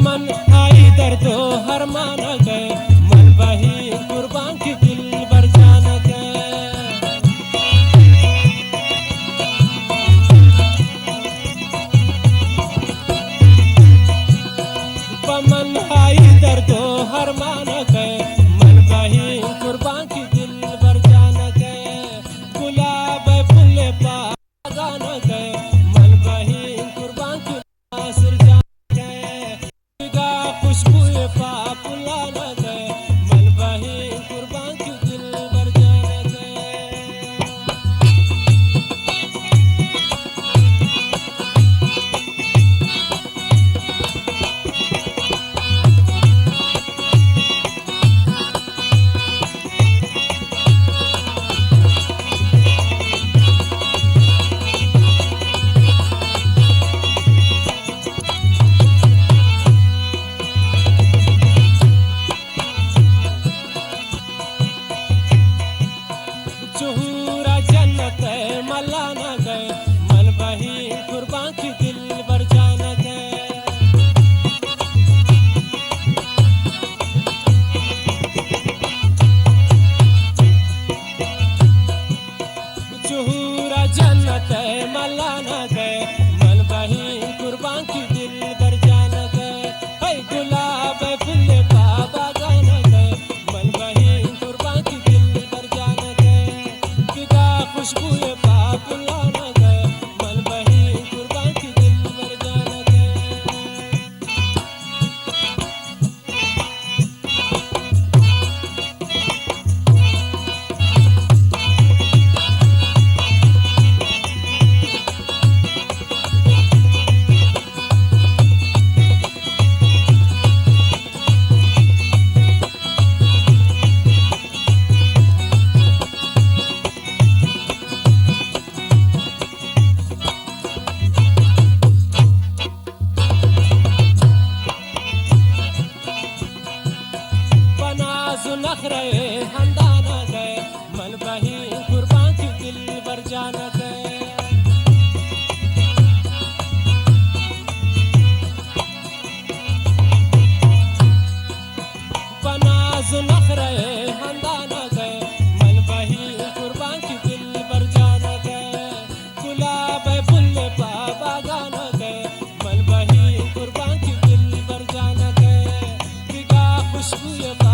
من آئی درد و ارمانگ ءَ، من بہی قربان کہ دلبر جانگ ءَ۔ پہ من آئی درد و ارمانگ ءَ، من بہی قربان کہ دلبر جانگ ءَ۔ گلاب ءِ پھل پا گانگ ءَ، من بہی قربان کہ ناصر جانگ ءَ۔ بگا خوشبو ءِ پا پلانگ ءَ، من بہی قربان کہ دلبر جانگ ءَ۔ چو حور ءَ جنت ءِ ملانگ ءَ، من بہی قربان کہ دلبر جانگ ءَ۔ چو حور ءَ جنت ءِ ملانگ ءَ، من بہی قربان کہ دلبر جانگ ءَ۔ اے گلاب ءِ پھل پا باگانگ ءَ، من بہی قربان کہ دلبر جانگ ءَ۔ بگا خوشبو ءِ پا پلانگ ءَ، من بہی قربان کہ دلبر جانگ ءَ۔ پہ ناز و نخرہ ءِ ہندانگ ءَ، من بہی قربان کہ دلبر جانگ ءَ۔ پہ ناز و نخرہ ءِ ہندانگ ءَ، من بہی قربان کہ دلبر جانگ ءَ۔ گلاب ءِ پھل پا باگانگ ءَ، من بہی قربان کہ دلبر جانگ ءَ۔ بگا خوشبو ءِ پا